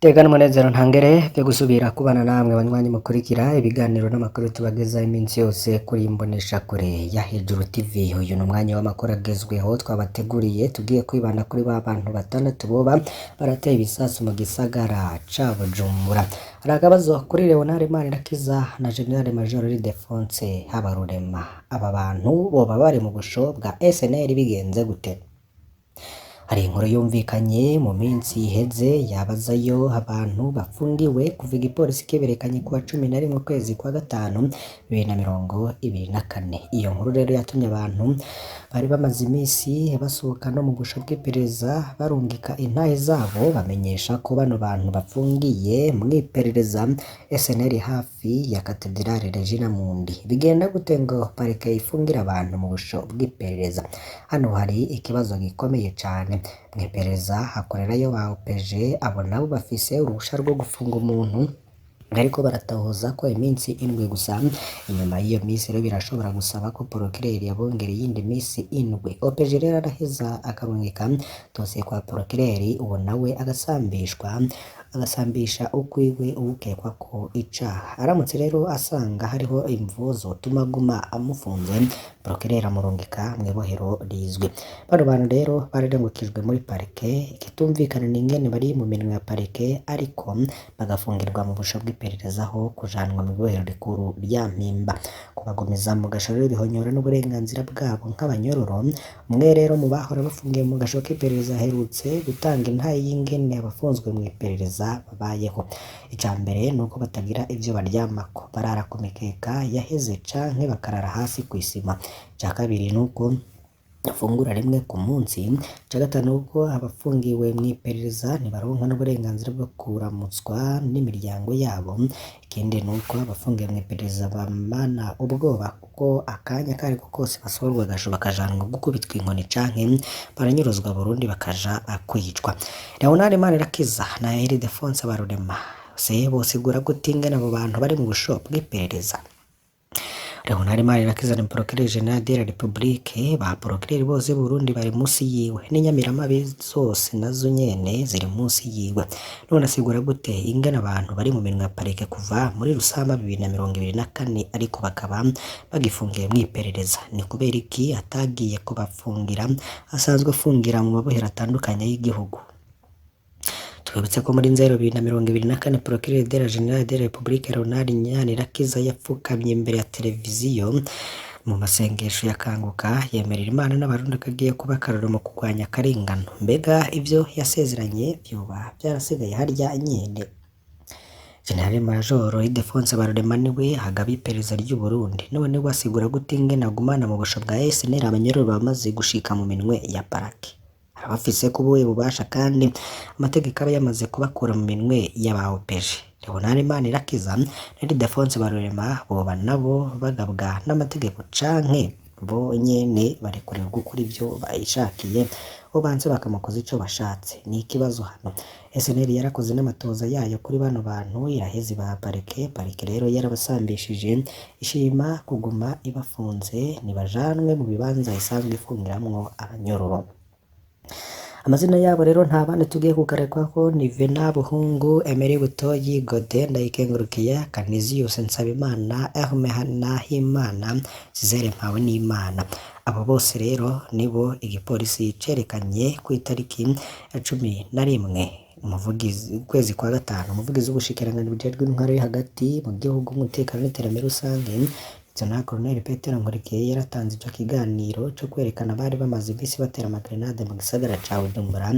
Tega n'umunezero ntangere vyo gusubira kubana namwe banywanyi mukurikira ibiganiro n'amakuru tubageza iminsi yose kuri Imboneshakure ya Hejuru TV. Uyu ni umwanya w'amakuru agezweho twabateguriye, tugiye kwibanda kuri ba bantu batandatu boba barateye ibisasu mu gisagara ca Bujumbura. Hari akabazo kuri Leonard Manirakiza na General Major Ildefonse Habarurema. Aba bantu boba bari mu busho bwa SNL bigenze gute? Hari inkuru yumvikanye mu minsi iheze yabazayo abantu bafungiwe kuva igipolisi kiberekanye kuwa 11 ukwezi kwa gatanu 2024. Iyo nkuru rero yatumye abantu bari bamaze imisi basohoka no mu busho bw'iperereza barungika intahe zabo bamenyesha ko bano bantu bafungiye mw'iperereza SNL hafi ya Katedrale Regina Mundi. Bigenda gute ngo parike ifungire abantu mu busho bw'iperereza? Hano hari ikibazo gikomeye cane. Mw'iperereza hakorerayo ba OPG, abo nabo bafise uruhusha rwo gufunga umuntu ariko baratahuza ko iminsi 7 gusa. Inyuma y'iyo minsi rero birashobora gusaba ko procureur yabongera iyindi minsi 7. OPG rero araheza akarungika dosiye kwa procureur, uwo nawe agasambishwa agasambisha ukwiwe uwukekwa ko icaha. Aramutse rero asanga hariho imvo zotuma aguma amufunze, procureur amurungika mw'ibohero rizwi. Bano bantu rero bararengukijwe muri parike, ikitumvikana ni ingene bari mu minwe ya parike ariko bagafungirwa mu busho bw'iperereza aho kujanwa mw'ibohero rikuru rya Mpimba. Kubagumiza mu gasho rero bihonyora n'uburenganzira bwabo nk'abanyororo. Umwe rero mu bahora bafungiye mu gasho k'iperereza aherutse gutanga intahe y'ingene abafunzwe mw'iperereza babayeho. Ica mbere nuko batagira ivyo baryamako, barara ku mikeka yaheze canke bakarara hasi kw'isima. Ica kabiri nuko bafungura rimwe ku munsi. Ica gatanu nuko abafungiwe mw'iperereza ntibaronka n'uburenganzira bwo kuramutswa n'imiryango yabo. Ikindi nuko abafungiwe mw'iperereza bamana ubwoba kuko akanya kariko kose basohorwa agasho bakajanwa gukubitwa inkoni canke baranyuruzwa Burundi bakaja kwicwa. Leonard Manirakiza na Ildefonse Habarurema se bosigura gute ingene abo bantu bari mu busho bw'iperereza? Leonard Manirakiza ni procureur general de la Republique, ba procureur bose b'Uburundi bari musi yiwe, n'inyamiramabi zose nazo nyene ziri musi yiwe. None asigura gute ingene abantu bari mu minwe ya parike kuva muri Rusama 2024 ariko bakaba bagifungiye mw'iperereza? Ni kubera iki atagiye kubafungira asanzwe afungira mu mabohero atandukanye y'igihugu? Twibutse ko muri Nzero 2024 Procureur de la General de la Republique Leonard Manirakiza yapfukamye imbere ya televiziyo mu masengesho ya Kanguka yemerera Imana n'Abarundi ko agiye kuba akarorero mu kurwanya akarengano. Mbega ivyo yasezeranye vyoba vyarasigaye harya nyene? General Major Ildefonse Habarurema niwe agaba iperereza ry'Uburundi. None we asigura gute ingene agumana mu busho bwa SNL abanyororo bamaze gushika mu minwe ya parake? Arabafiseko ubuhe bubasha kandi amategeko aba yamaze kubakura mu minwe y'aba OPG? Leonard Manirakiza na Ildefonse Habarurema boba nabo bagabwa n'amategeko canke bo nyene barekuriwe gukora ivyo bishakiye, bo banse bakamukoza ico bashatse? Ni ikibazo hano. SNL yarakoze n'amatoza yayo kuri bano bantu iraheza ibaha parike, parike rero yarabasambishije ishima kuguma ibafunze, nibajanwe mu bibanza isanzwe ifungiramwo abanyororo. Amazina yabo rero nta bandi tugiye kugarukwako ni Vena Buhungu, Emery Butoyi, Godin Ndayikengurukiye, Canisius Nsabimana, Herme Nahimana, Cesare Mpawenimana. Abo bose rero nibo igipolisi cerekanye kw'itariki ya 11 umuvugizi ukwezi kwa gatanu. Umuvugizi w'ubushikiranganji bujejwe intwaro yo hagati mu gihugu, umutekano n'iterambere rusange, Lieutenant Colonel Petero Nkurikiye yaratanze ico kiganiro co kwerekana abari bamaze imisi batera amagrenade mu gisagara ca Bujumbura.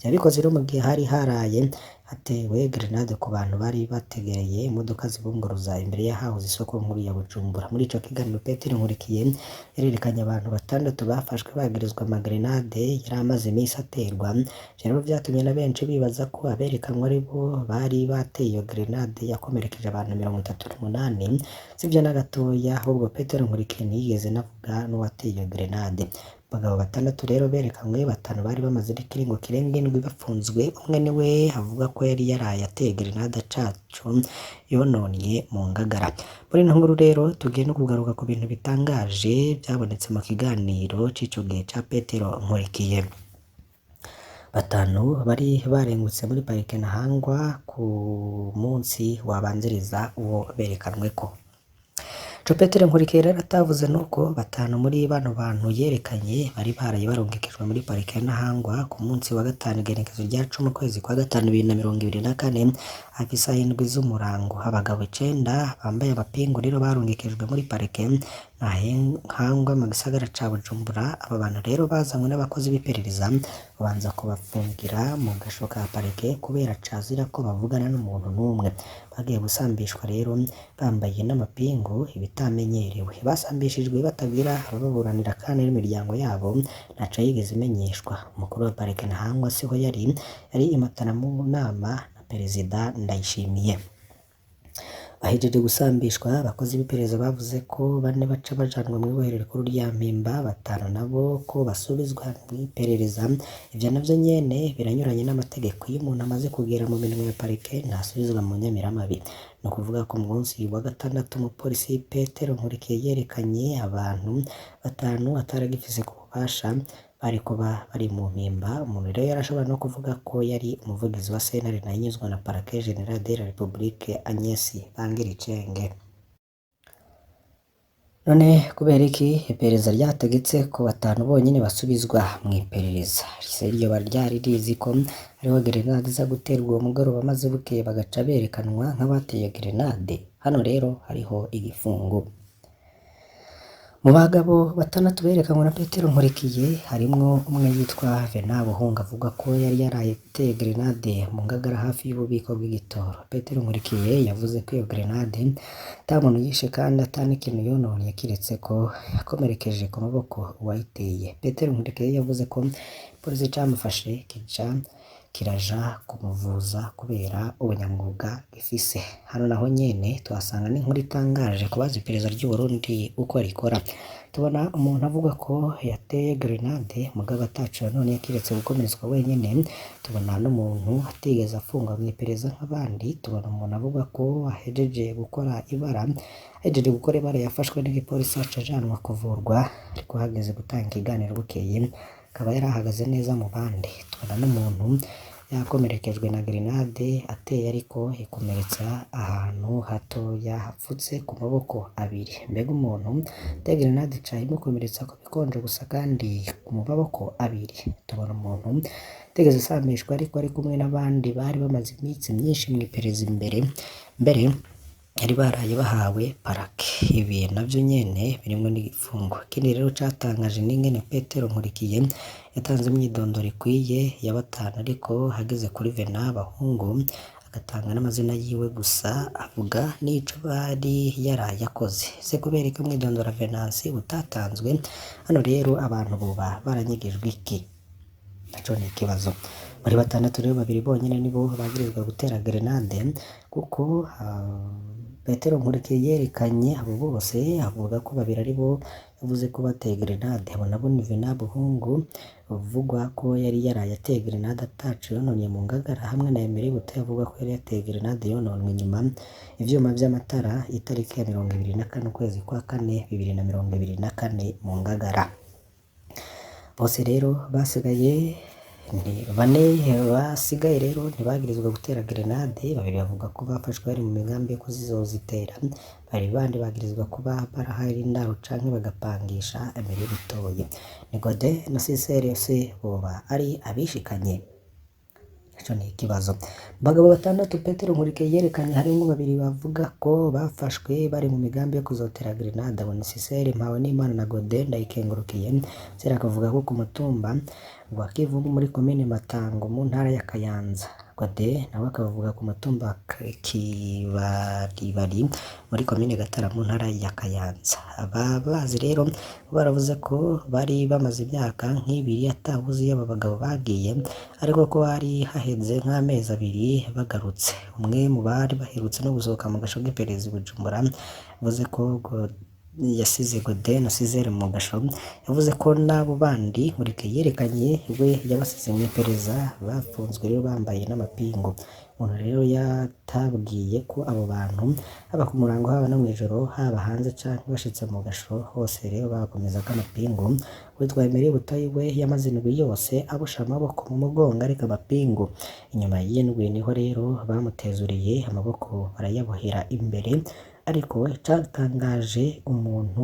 Yabikoze rero mu gihe hari haraye hatewe grenade ku bantu bari bategereye imodoka zibunguruza imbere y'ahahoze isoko nkuru ya Bujumbura. Muri ico kiganiro Petero Nkurikiye yarerekanye abantu batandatu bafashwe bagirizwa amagrenade yari amaze imisi aterwa. Ivyo rero vyatumye na benshi bibaza ko aberekanwe aribo bari bateye iyo grenade yakomerekeje abantu 38. Sivyo na gatoya, ahubwo Petero Nkurikiye ntiyigeze anavuga n'uwateye iyo grenade. Abagabo batandatu rero berekanywe, batanu bari bamaze n'ikiringo kirenga indwi bafunzwe, umwe niwe avuga ko yari yaraye ateye grenade ataco yononye mu ngagara. Muri ino nkuru rero tugiye no kugaruka ku bintu bitangaje vyabonetse mu kiganiro c'ico gihe ca Petero Nkurikiye. Batanu bari barengutse muri parike Ntahangwa ku munsi wabanziriza uwo berekanweko. Ico Petero Nkurikiye rero atavuze nuko batanu muri bano bantu yerekanye bari baraye barungikijwe muri parike ya Ntahangwa ku munsi wa gatanu igenekerezo rya 10 ukwezi kwa gatanu 2024 hafi isaha 7 z'umurango. Abagabo 9 bambaye amapingu rero barungikijwe muri parike Ntahangwa mu gisagara ca Bujumbura. Aba bantu rero bazanywe n'abakozi b'iperereza babanza kubafungira mu gasho ka parike kubera cazira ko bavugana n'umuntu n'umwe. Bagiye gusambishwa rero bambaye n'amapingu ibitamenyerewe. Basambishijwe batagira abababuranira kandi n'imiryango yabo ntaco yigeze imenyeshwa. Umukuru wa parike Ntahangwa siho yari, yari i Matana mu nama na Perezida Ndayishimiye. Bahejeje gusambishwa, abakozi b'iperereza bavuze ko bane baca bajanwa mw'ibohero rikuru rya Mpimba, batanu nabo ko basubizwa mw'iperereza. Ivyo navyo nyene biranyuranye n'amategeko. Iyo umuntu amaze kugera mu minwe ya parike ntasubizwa mu nyamiramabi. Ni ukuvuga ko ku munsi wa gatandatu umupolisi Petero Nkurikiye yerekanye abantu batanu ataragifise ku bubasha bari kuba bari mu Mpimba. Umuntu rero yarashobora no kuvuga ko yari umuvugizi wa sentare nahinyuzwa na Parquet General de la République Agnes Bangiricenge. None kubera iki iperereza ryategetse ko batanu bonyene basubizwa mw'iperereza? Ese ryoba ryari rizi ko hariho gerenade iza guterwa uwo mugoroba maze bukeye bagaca berekanwa nk'abateye gerenade? Hano rero hariho igifungo. Mu bagabo batandatu berekanwe na Petero Nkurikiye harimwo umwe yitwa Venant Buhungu avuga ko yari yaraye ateye gerenade mu Ngagara hafi y'ububiko bw'igitoro. Petero Nkurikiye yavuze ko iyo gerenade ata muntu yishe kandi ata n'ikintu yononye kiretse ko yakomerekeje ku maboko uwayiteye. Petero Nkurikiye yavuze ko igipolisi camufashe kica kiraja kumuvuza kubera ubunyamwuga gifise. Hano naho nyene tuhasanga n'inkuru itangaje kubaza iperereza ry'Uburundi uko rikora. Tubona umuntu avuga ko yateye gerenade mugabo ataco yononye kiretse gukomeretswa wenyene. Tubona n'umuntu atigeze afungwa mw'iperereza nk'abandi. Tubona umuntu avuga ko ahejeje gukora ibara, ahejeje gukora ibara yafashwe n'igipolisi aca ajanwa kuvurwa, ariko hageze gutanga ikiganiro bukeye akaba yari ahagaze neza mu bandi. Tubona n'umuntu yakomerekejwe na gerenade ateye ariko ikomeretsa ahantu hatoya hapfutse ku maboko abiri. Mbega umuntu ateye gerenade ica imukomeretsa ku bikonjo gusa kandi mu maboko abiri. Tubona umuntu atigeze asambishwa ariko ari kumwe n'abandi bari bamaze iminsi myinshi mw'iperereza imbere mbere yari baraye bahawe parake. Ibi navyo nyene birimwo n'igifungo. Ikindi rero catangaje n'ingene Petero Nkurikiye yatanze imyidondoro ikwiye ya batanu ariko hageze kuri Venant Bahungu agatanga n'amazina yiwe gusa avuga n'ico bari yaraye akoze. Ese kubera ko umwidondoro wa Venansi utatanzwe? Hano rero abantu boba baranyegejwe iki? Naco ni ikibazo. Muri batandatu rero babiri bonyene nibo bagirizwa gutera gerenade kuko Petero Nkurikiye yerekanye abo bose avuga ko babiri aribo yavuze ko bateye gerenade. Abo nabo ni Venant Buhungu uvugwa ko yari yaraye ateye gerenade ataco yononye mu Ngagara hamwe na Emery Butoyi avuga ko yari yateye gerenade yononwe inyuma ivyuma vy'amatara itariki ya 24 ukwezi kwa kane 2024 mu Ngagara. Bose rero basigaye ni bane basigaye rero ntibagirizwa gutera gerenade, babiri bavuga ko bafashwe bari mu migambi yo kuzozitera, babiri bandi bagirizwa kuba barahaye indaro canke bagapangisha Emery Butoyi. Ni Gode na CCRC boba ari abishikanye? Ico ni ikibazo. Mu bagabo batandatu Petero Nkurikiye yerekanye harimwo babiri bavuga ko bafashwe bari mu migambi yo kuzotera gerenade. Abo ni Cicere Mpawenimana na Gode Ndayikengurukiye. Cicere akavuga ko ku mutumba wa Kivumu muri komine Matango mu ntara ya Kayanza. Gode nawe akavuga ku mutumba wa Kibaribari muri komine Gatara mu ntara ya Kayanza. Aba bazi rero baravuze ko bari bamaze imyaka nk'ibiri atawuzi iyo aba bagabo bagiye, ariko ko hari haheze nk'amezi abiri bagarutse. Umwe mu bari baherutse no gusohoka mu gasho k'iperereza i Bujumbura yavuze ko yasize Gode na Cicere mu gasho, yavuze ko n'abo bandi Nkurikiye yerekanye we yabasize mw'iperereza bafunzwe rero bambaye n'amapingu. Umuntu rero yatabwiye ko abo bantu haba ku murango, haba no mw'ijoro, haba hanze canke bashitse mu gasho, hose rero babakomezako amapingu. Uwitwa Emery Butoyi we yamaze indwi yose aboshe amaboko mu mugongo ariko amapingu. Inyuma y'indwi niho rero bamutezuriye amaboko barayabohera imbere, ariko icatangaje umuntu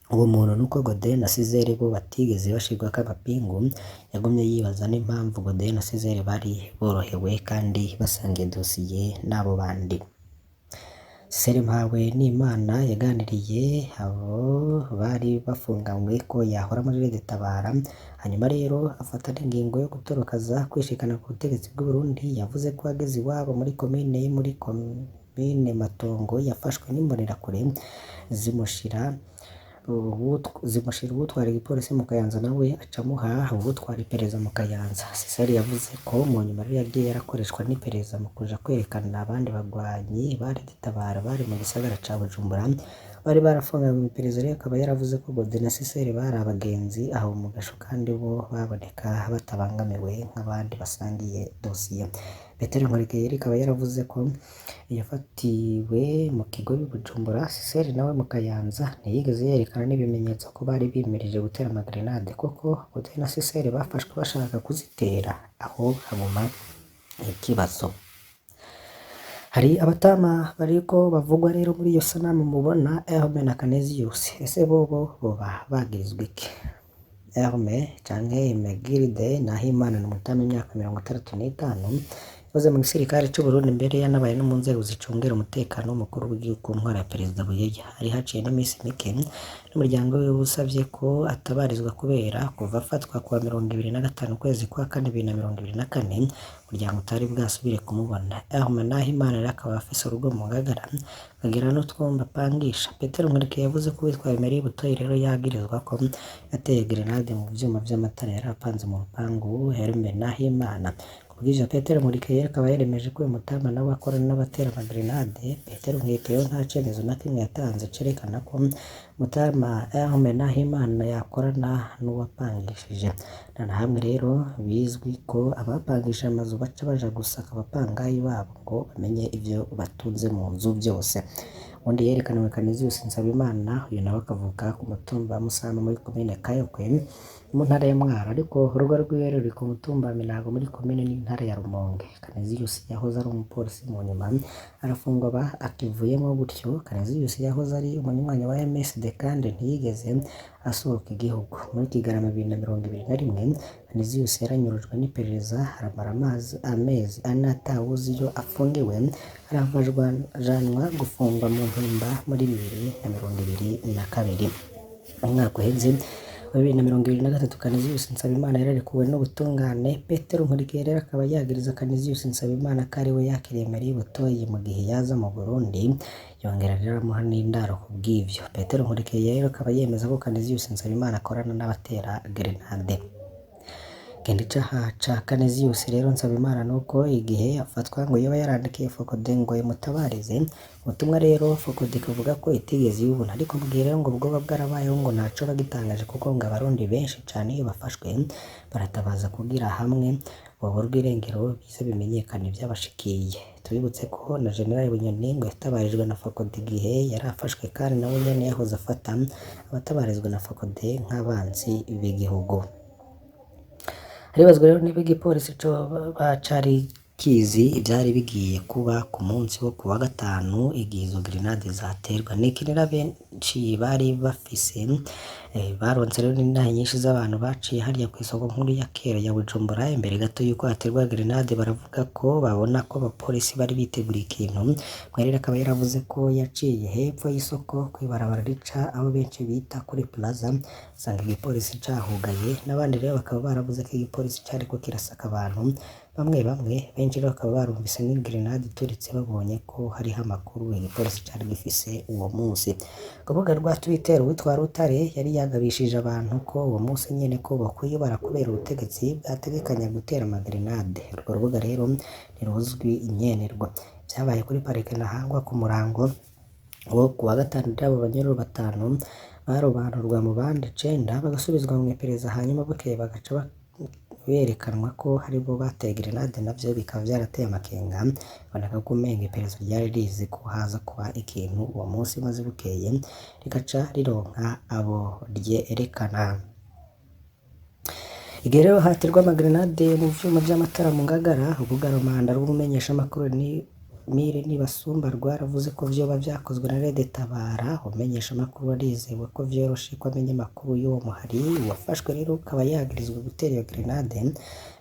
uwo muntu nuko Godin na Cizere bo batigeze bashirwako amapingu. Yagumye yibaza n'impamvu Godin na Cizere bari borohewe kandi basangiye dosiye n'abo bandi. Cizere Mpawenimana yaganiriye abo bari bafunganywe ko yahora muri Rede Tabara, hanyuma rero afata n'ingingo yo gutoroka aza kwishikana ku butegetsi bw'Uburundi. Yavuze ko ageze iwabo muri komine Matongo yafashwe n'imbonerakure zimushira uwutwara igipolisi mu Kayanza, nawe aca amuha uwutwara iperereza mu Kayanza. Cesar yavuze ko mu nyuma rero yagiye yarakoreshwa n'iperereza mu kuja kwerekana abandi bagwanyi ba Rede Tabara bari mu gisagara ca Bujumbura bari barafunganywe mw'iperereza. Rero akaba yaravuze ko Godin na Cesar bari abagenzi aho mu gasho kandi bo baboneka batabangamiwe nk'abandi basangiye dosiye. Petero Nkurikiyeri akaba yaravuze ko yafatiwe mu kigobe i Bujumbura, Cesar nawe mu Kayanza ntiyigeze yerekana n'ibimenyetso ko bari bimirije gutera amagrenade, kuko Godin na Cesar bafashwe bashaka kuzitera, aho haguma ikibazo. Hari abatama bariko bavugwa rero muri iyo sanamu mubona, Herme na Canesius. Ese bobo boba bagirizwa iki? Herme canke Megilde Nahimana ni umutama w'imyaka 65, yahoze mu gisirikare c'Uburundi, mbere yanabaye no mu nzego zicungera umutekano w'umukuru w'igihugu ku ntwaro ya Perezida Buyoya. Hari haciye n'iminsi mike n'umuryango wiwe usavye ko atabarizwa kubera kuva afatwa kuwa 25 ukwezi kwa kane 2024 umuryango utari bwasubire kumubona. Herme Nahimana rero akaba afise urugo mu Ngagara, akagira n'utwumba apangisha. Petero Nkurikiye yavuze ko uwitwa Emery Butoyi rero yagirizwa ko yateye grenade mu vyuma vy'amatara yari apanze mu rupangu Herme Nahimana. Kubw'ivyo Petero Nkurikiye akaba yaremeje ko uyu mutama nawe akorana n'abatera amagrenade. Petero Nkurikiye nta cemezo na kimwe yatanze cerekana ko Mutama Herme Nahimana yakorana n'uwapangishije. Nta na hamwe rero bizwi ko abapangishije amazu baca baja gusaka abapangayi babo ngo bamenye ivyo batunze mu nzu vyose. Uwundi yerekanywe Canisius Nsabimana, uyu nawe akavuka ku mutumba wa Musama muri komine Kayokwe mu ntara ya Mwaro, ariko urugo rwiwe ruri ku mutumba wa Minago muri komine n'intara ya Rumonge. Canisius yahoze ari umupolisi, mu nyuma arafungwa aba akivuyemo gutyo. Canisius yahoze ari umunywanyi wa MSD kandi ntiyigeze asohoka igihugu. Muri Kigarama 2021 Canisius yaranyurujwe n'iperereza aramara amezi ane atawuzi iyo afungiwe, arahava ajanwa gufungwa mu Mpimba muri 2022. Umwaka uheze wa 2023 Canisius Nsabimana yararekuwe n'ubutungane. Petero Nkurikiye rero akaba yagiriza Canisius Nsabimana ko ariwe yakiriye Emery Butoyi mu gihe yaza mu Burundi, yongera rero amuha n'indaro kubw'ivyo. Petero Nkurikiye rero akaba yemeza ko Canisius Nsabimana akorana n'abatera grenade. Ikindi caha ca Canisius rero Nsabimana nuko igihe afatwa ngo yoba yarandikiye Fokode ngo imutabarize. Ubutumwa rero Fokode ikavuga ko itigeze ibubona, ariko mu gihe rero ngo bwoba bwarabayeho ngo ntaco bagitangaje, kuko ngo abarundi benshi cane iyo bafashwe baratabaza kugira hamwe boborwa irengero bize bimenyekane ivyabashikiye. Tubibutse ko na General Bunyoni ngo yatabarijwe na Fokode igihe yari afashwe, kandi nawe nyene yahoze afata abatabarizwa na Fokode nk'abansi b'igihugu. Haribazwa rero niba igipolisi coba cari kizi ivyari bigiye kuba ku munsi wo kuwa gatanu igihe izo grenade zaterwa. Ni ikinira benshi bari bafise, baronse rero n'intahe nyinshi z'abantu baciye hariya kw'isoko nkuru ya kera ya Bujumbura imbere gato yuko haterwa grenade, baravuga ko babona ko abapolisi bari biteguriye ikintu. Mwerere akaba yaravuze ko yaciye hepfo y'isoko kw'ibarabara rica aho benshi bita kuri Plaza, asanga igipolisi cahugaye, n'abandi rero bakaba baravuze ko igipolisi cariko kirasaka abantu bamwe bamwe. Benshi rero bakaba barumvise n'igrenade ituritse babonye ko hariho amakuru igipolisi cari gifise uwo munsi. Ku rubuga rwa Twitter uwitwa Rutare yari yagabishije abantu ko uwo munsi nyene ko bokwiyubara kubera ubutegetsi bwategekanya gutera amagrenade. Urwo rubuga rero ntiruzwi inyenerwa. Vyabaye kuri parike Ntahangwa ku murango wo kuwa gatanu, abo banyororo batanu barobanurwa mu bandi 9 bagasubizwa mw'iperereza, hanyuma bukeye bagaca berekanwa ko aribo bateye grenade navyo bikaba vyarateye amakenga, biboneka ko umenga iperereza ryari rizi ko haza kuba ikintu uwo munsi maze bukeye rigaca rironka abo ryerekana. Igihe rero haterwa amagrenade mu vyuma vy'amatara mu Ngagara, urubuga rw'umumenyeshamakuru ni Mire Nibasumba rwaravuze ko vyoba vyakozwe na Red Tabara. Umumenyeshamakuru arizewe ko vyoroshe ko amenya amakuru y'uwo muhari. Uwafashwe rero akaba yagirizwa gutera iyo grenade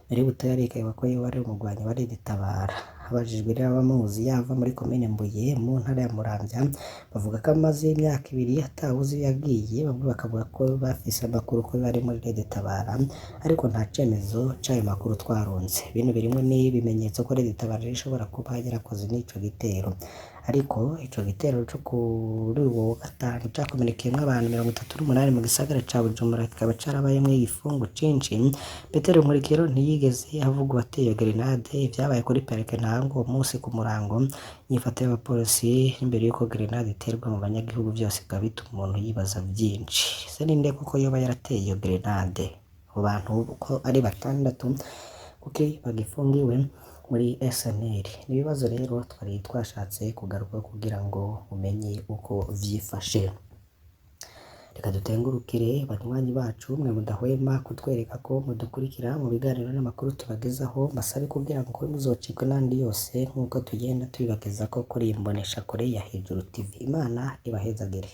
mbere y'ubutabera yarikekwa ko yoba ari umugwanyi wa Red Tabara. Abajijwe rero abamuzi yava muri komine Mbuye mu ntara ya Muramvya, bavuga ko amaze imyaka 2 atawuzi iyo yagiye, bamwe bakavuga ko bafise amakuru ko ari muri Red Tabara, ariko nta cemezo c'ayo makuru twaronse. Bino birimwo n'ibimenyetso ko Red Tabara ishobora kuba yarakoze n'ico gitero. Ariko ico gitero co kuri uwo wa gatanu cakomerekeyemwo abantu 38 mu gisagara ca Bujumbura, kikaba carabayemwo igifungu cinshi. Petero Nkurikiyero ntiyigeze avuga uwateye iyo grenade. Ivyabaye kuri parike Ntahangwa uwo munsi ku murango, inyifato y'abapolisi imbere y'uko grenade iterwa mu banyagihugu, vyose bikaba bituma umuntu yibaza vyinshi. Ese ninde koko yoba yarateye iyo grenade? Abo bantu uko ari batandatu kuki bagifungiwe muri SNL? Ni ibibazo rero twari twashatse kugaruka kugira ngo umenye uko vyifashe. Reka dutengurukire banywanyi bacu mwe mudahwema kutwereka ko mudukurikira mu biganiro n'amakuru tubagezaho, mbasabe kugira ngo muzocikwe n'andi yose nk'uko tugenda tubibagezako kuri iyi mboneshakure ya Hejuru TV. Imana ibahezagire.